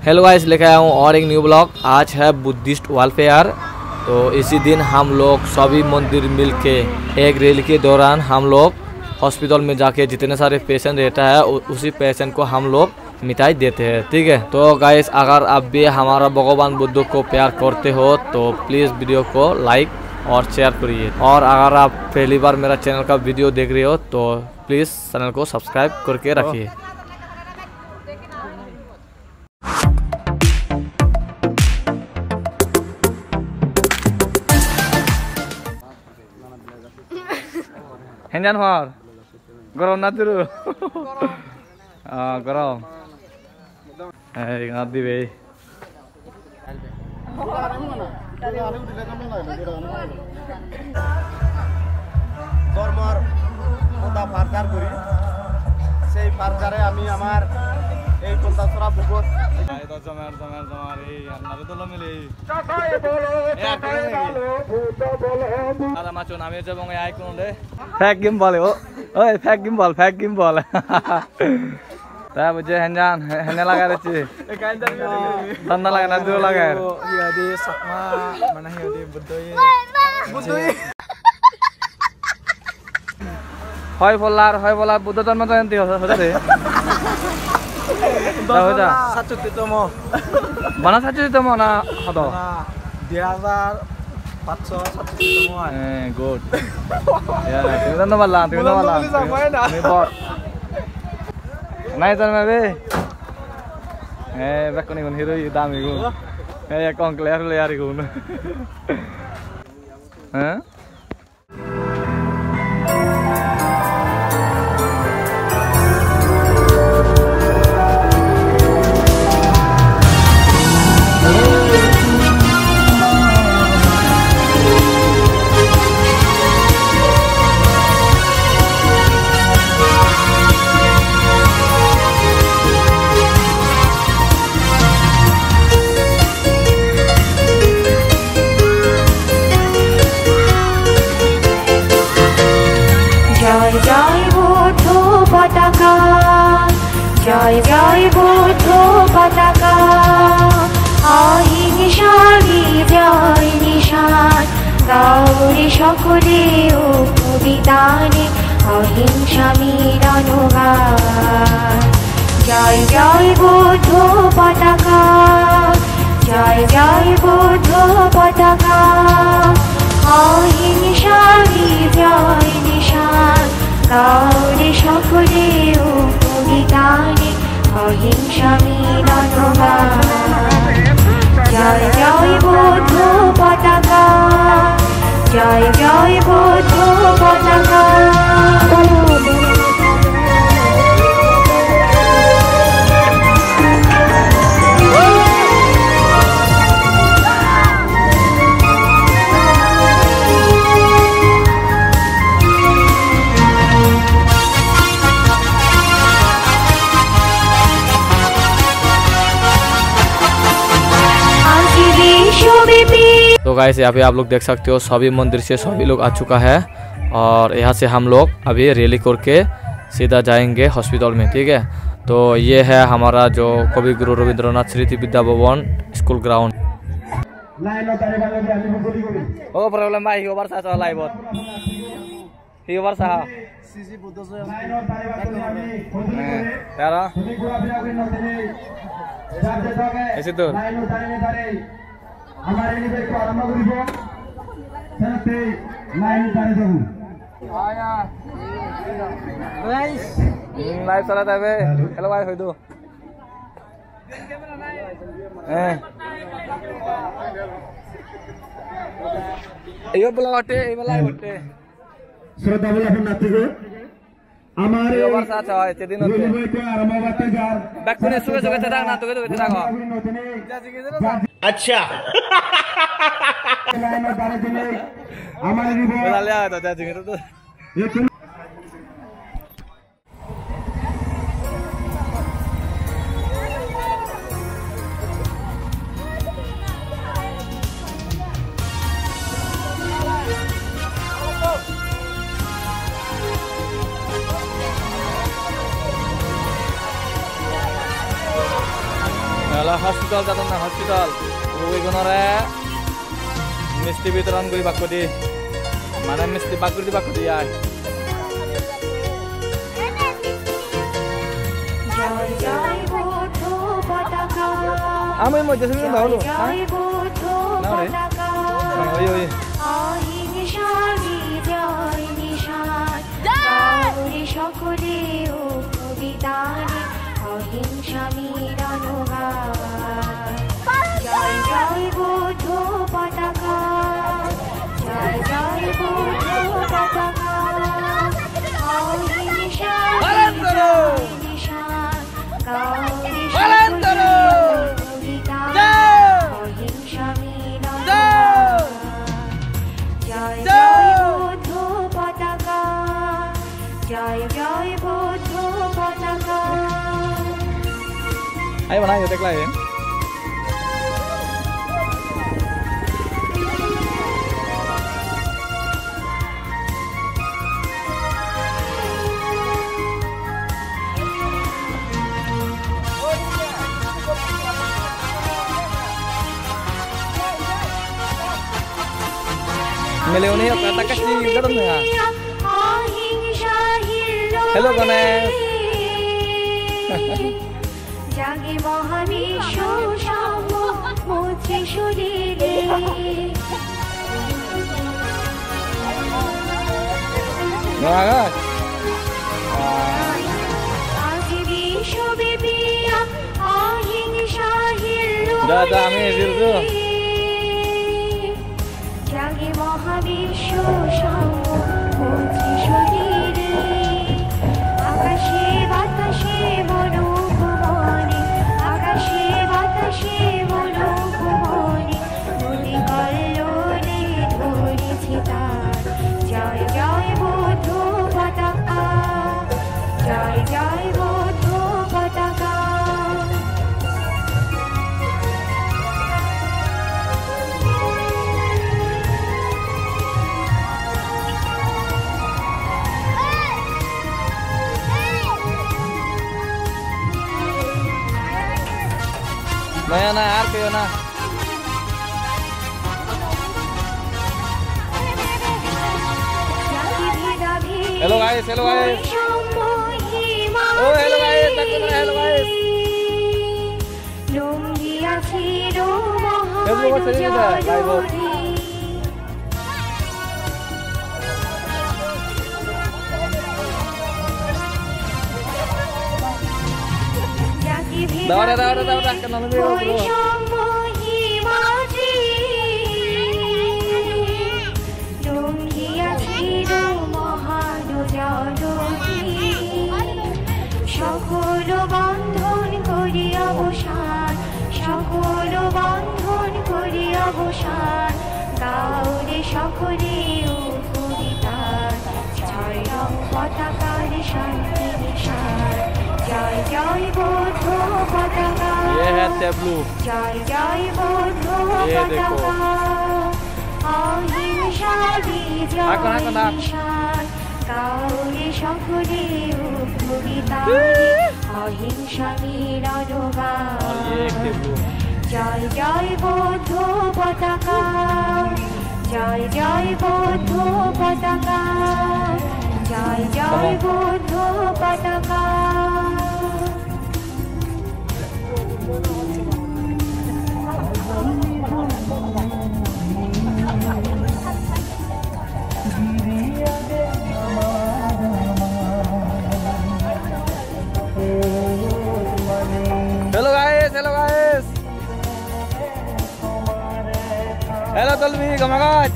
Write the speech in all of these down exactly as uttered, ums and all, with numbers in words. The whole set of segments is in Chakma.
Hello guys, लेके आया हूँ और एक न्यू ब्लॉग। आज है बुद्धिस्ट वेलफेयर। तो इसी दिन हम लोग सभी मंदिर मिलके एक रैली के दौरान हम लोग हॉस्पिटल में जाके जितने सारे पेशेंट रहता है, उ-, उसी पेशेंट को हम लोग मिठाई देते हैं, ठीक है। तो गाइस, अगर आप भी हमारा भगवान बुद्ध को प्यार करते हो तो प्लीज वीडियो को लाइक और शेयर करिए। और अगर आप पहली बार मेरा चैनल का वीडियो देख रहे हो तो प्लीज चैनल को सब्सक्राइब करके रखिए। Henjan hor? Gorom na duru? Ah, gorom. Ei, ngat dibe. ধর্মর কথা প্রচার করি। সেই প্রচারে আমি আমার এই পঞ্চাশরা বুকত জমার, জমার, জমার, এই আপনারে দল মিলে। Ara machun ami jebong ai kunde. Fake gimbal o. Oi, fake gimbal, fake gimbal. Ta bujhe henjan, hene lagar chi. Thanda lagar na duro lagar. Iya di Chakma, mane iya di Buddho ye. Buddho ye. Hoi polar, hoi polar Buddho dhormo jayanti hoda de. Hoda. Satchottirtomo. Bana satchottirtomo na hodo? Bana dui hajar pachsho satchottirtomo ai. Eh, good. Ya, tumi dhonnobad la, tumi dhonnobad la. Tumi bor. Nai jar mabe. Eh, bekkun igun hero, dami gun. Eh, ekko clear player igun. Eh? জয় জয় বুদ্ধ পতাকা, জয় জয় বুদ্ধ পতাকা, অহিংসা বিজয় নিশান, গাও রে সকলে ঐক্য বিতানে, অহিংসা মিলন গান। জয় জয় বুদ্ধ পতাকা, জয় জয় বুদ্ধ পতাকা, অহিংসা বিজয় নিশান, গাও রে সকলে ঐক্য বিতানে, অহিংসা মিলন গান। জয় জয় বুদ্ধ পতাকা, জয় জয় বুদ্ধ পতাকা। तो गाइस, यहाँ पे आप लोग देख सकते हो, सभी मंदिर से सभी लोग आ चुका है और यहाँ से हम लोग अभी रैली करके सीधा जाएंगे हॉस्पिटल में, ठीक है। तो ये है हमारा जो कवि गुरु रविंद्रनाथ स्मृति विद्या Bhavan school ground. Oh, problem bhai, hi hobar sa live-ot? Hi hobar sa? Sisi Buddho Soyam. Eh, te aro? Esi dur. Hmm, live chala thakbe. Hello bhai, hoi do. Eh. Ei bela hotte, ei bela hotte. শ্রদ্ধাবুল পুণ্যার্থীগণ, আমার এই এই অবস্থা আছে, হয়, সেদিন হচ্ছে। রবিবারকে আরম্ভ করতে যার বেকুনে সুখে সুখে থাক না, তোকে তোকে থাকো। আচ্ছা। লাইনে দাঁড়িয়ে দিলে আমার এই বলালে হয় তো, যা জিজ্ঞেস তো। এই Hospital jadon na, hospital. Rugigunore misti bitoron guribakkoi di. Mane misti bag guri dibakkoi di ai. জয় জয় বৌদ্ধ পতাকা। আমি মধ্যে শুনে দাও লো। জয় জয় বৌদ্ধ না রে। পতাকা। হ্যাঁ, ওই, ওই। অহিংসা বিজয় নিশান। জয়। গাও রে সকলে ও কবিতারে অহিংসা মিলন গান। জয় জয় বৌদ্ধ পতাকা, জয় জয় বৌদ্ধ পতাকা। অহিংসা বিজয় নিশান, গাও রে সকলে কবিতা। জয়। অহিংসা মিলন গান। জয় জয় বৌদ্ধ পতাকা, জয় জয় বৌদ্ধ পতাকা। Ayo, mana, yo, tecla, eh. Mele uni ok kata kasi gadon na. Hello, Ganesh. জাগে মহাবিশ্ব সাম্য মৈত্রী শরীরে। Bagus. আজি বিশ্বব্যাপী অহিংসা হিল। Da, da, আমি এসে তো। জাগে মহাবিশ্ব সাম্য মৈত্রী শরীরে। আকাশে বাতাসে বন উপবনে, আকাশে বাতাসে বন উপবনে, নদী কল্লোলে ধরেছে তান। জয় জয় বৌদ্ধ পতাকা, জয় জয় বৌদ্ধ পতাকা। Naya na, ar keu na. Hello guys, hello guys. Oh, hello guys, দেখো না, hello guys. Facebook-ot seri dida, live-ot. Dawara, dawara, dawara, kenal dulu, bro. লুঙ্গিয়া ছিল মহান জননী। সকল বন্ধন করি অবসান, সকল বন্ধন করি অবসান, গাও রে সকলে ও কবিতা। জয় রং পতাকার শান্তি নিশান, জয় জয় বৌদ্ধ পতাকা। ये है tableau। জয় জয় বৌদ্ধ পতাকা। ये देखो। অহিংসা বিজয় নিশান। গাও রে সকলে ও কবিতা। অহিংসা মিলন গান। ये tableau। জয় জয় বৌদ্ধ পতাকা, জয় জয় বৌদ্ধ পতাকা, জয় জয় বৌদ্ধ পতাকা। Hello guys, hello guys. Hello Dolbi, Gamagaj.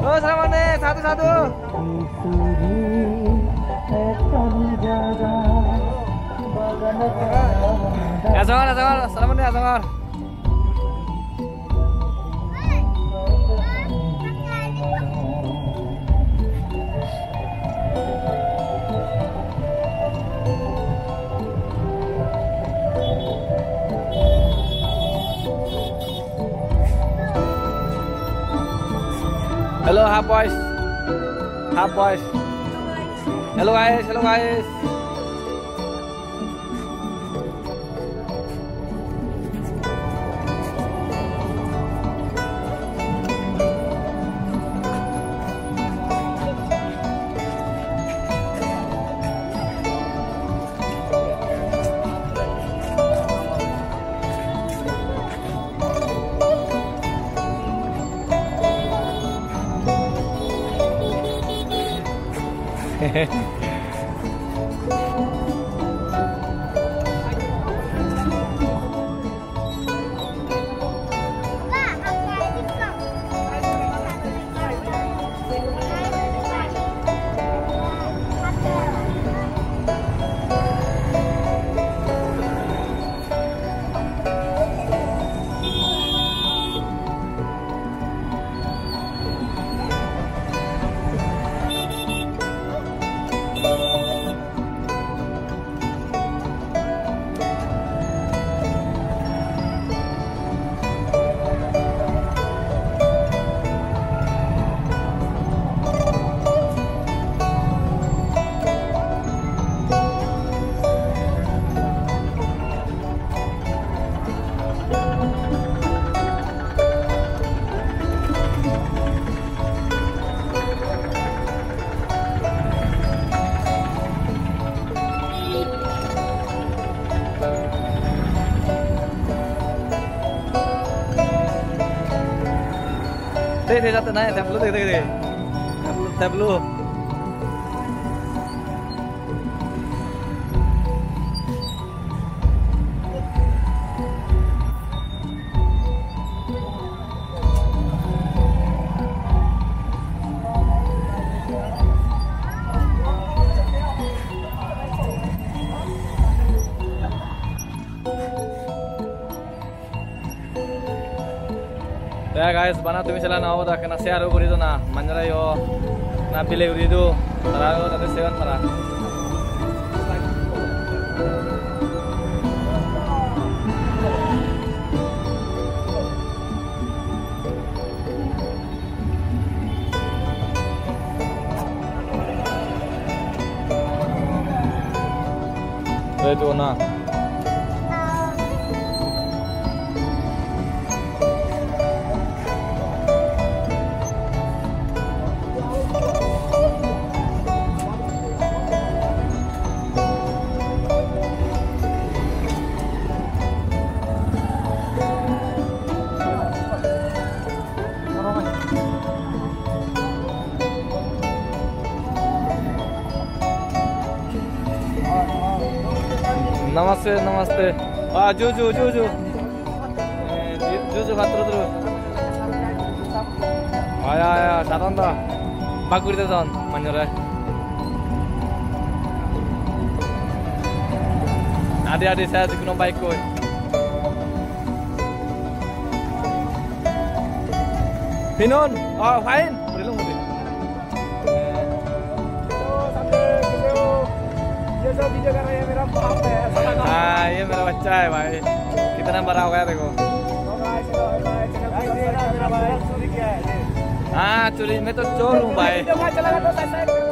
O Sramane, sadhu, sadhu. Ejo gor, ejo gor, Sramane, ejo gor. Hello, half boys. Half boys. Hello, guys. Hello, guys. Dei, dei, jate nai, tableau dei, dei, dei. Tableau, tableau. Te guys, bana tumi sele no obo da, ekkena share o guri do na, manjore yo na bile guri do, tara o jate segon tara. Ei to na. Namaste, namaste. Ah, ju, ju, ju, ju. Eh, ju, ju, ju, patro, patro. Aya, aya, sadon da. Bak guri dedon, manjore. Adi, adi, sa, jikuno bike koi. Pinon, oh, fine. Puri lung puri. ये जो वीडियो कर रहे हैं, मेरा बाप है, ऐसा लगा। हाँ, ये मेरा बच्चा है भाई। कितना बड़ा हो गया देखो। तो guys, तो भाई, चैनल को subscribe करना भाई। हाँ, चोरी, मैं तो चोर हूँ भाई। वीडियो भाई चला गया तो subscribe करना।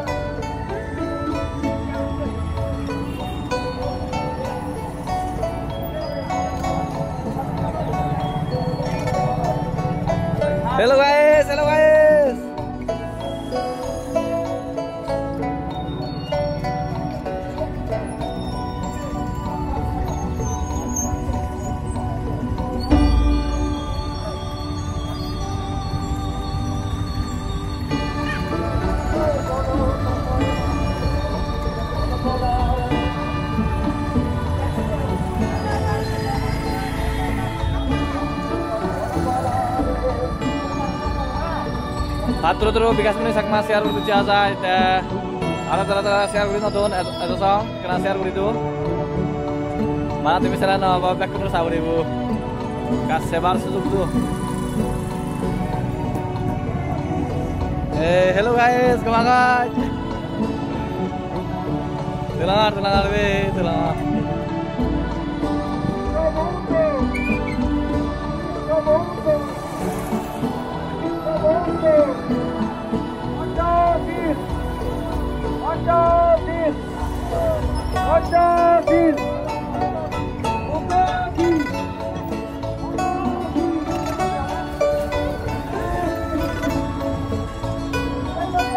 Hello guys, hello guys. Patro tro Bikash Muni Chakma share guri dicche ajai te. Aro tara tara share guri no don, ejo, ejo song, ekkena share guri do. Mane tumi sele no obo, bekkunore sa puribo. Ekka sebar sujog do. Eh, hello guys, goma gaj. Tulangar, tulangar be, tulangar. Hello, hello, hello.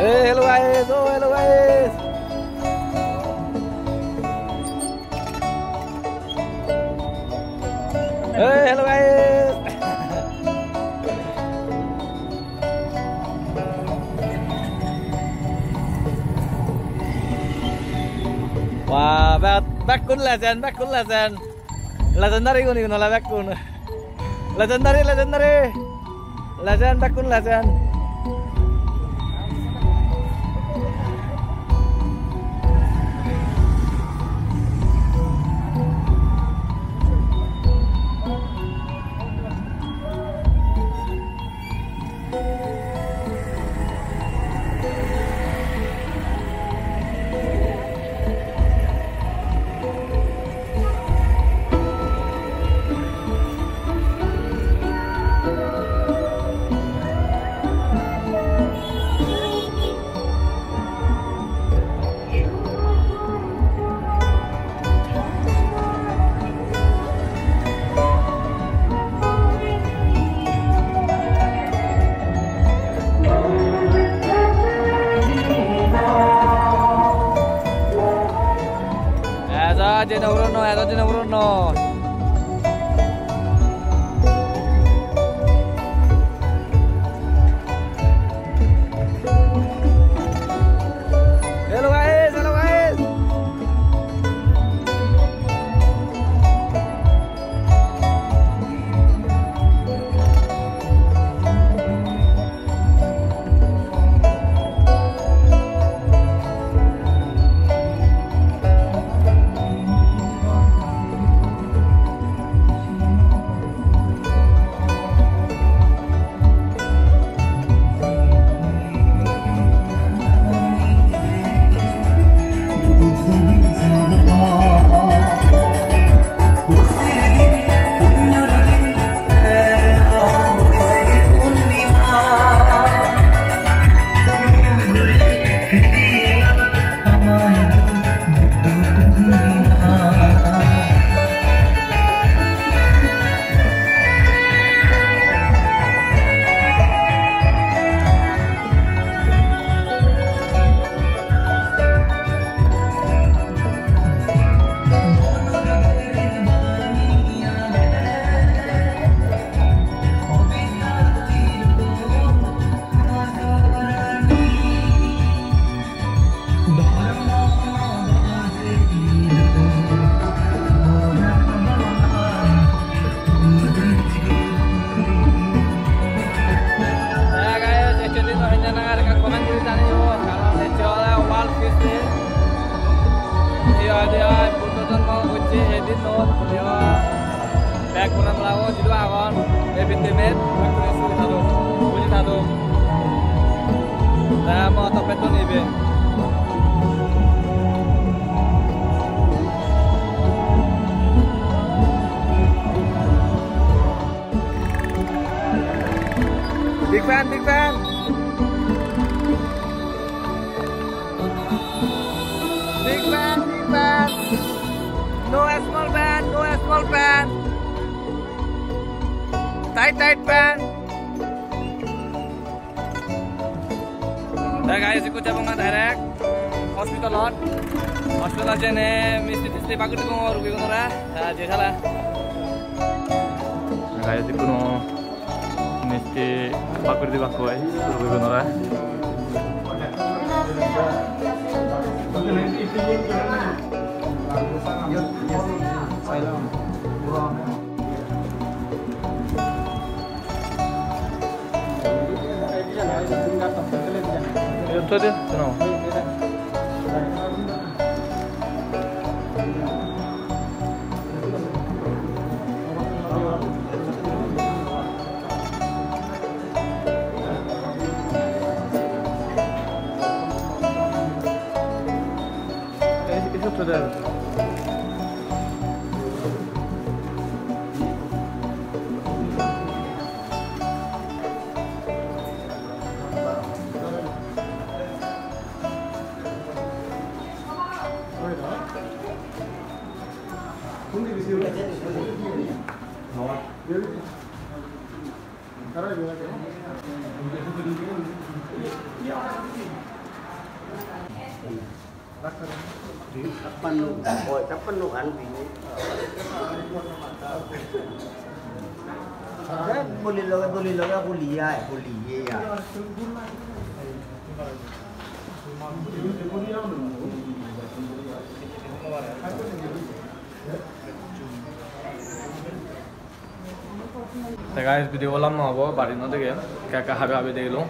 Hey, hello guys. Oh, hello guys. Hey, hello guys. Wah, bek-, bekkun legend, bekkun legend. Legendary gun igun ole bekkun. Legendary, legendary. Legend, bekkun legend. Ejo jene uron no, ejo jene uron no. Hello guys, hello guys. Te guys, actually no hinna nangar ekka comment guri janiyo, karon ecche ole World Peace Day. Ei hoide oi Buddho jonmo gocche ei dinot, ei oi bek puran bala bo jidu agon, ei prittimit bekkune sugi thadok, buji thadok. Te mo toppetto nibe. Big fan, big fan. Big fan, big fan. No small fan, no small fan. Tight, tight fan. Te guys, ikko jabong na direct hospitalot. Hospitalot jene misti tisti bak guri dibong rugigunore. Te je sala. Guys, ikko no misti bak guri dibak koi rugigunore. Sappanno, oh, sappanno kan bini. Eh, boli loge, boli loge, boli ai, boli ye ai. Te guys, video lamba obo, bari no dege, ekka ekka habe habe degilung.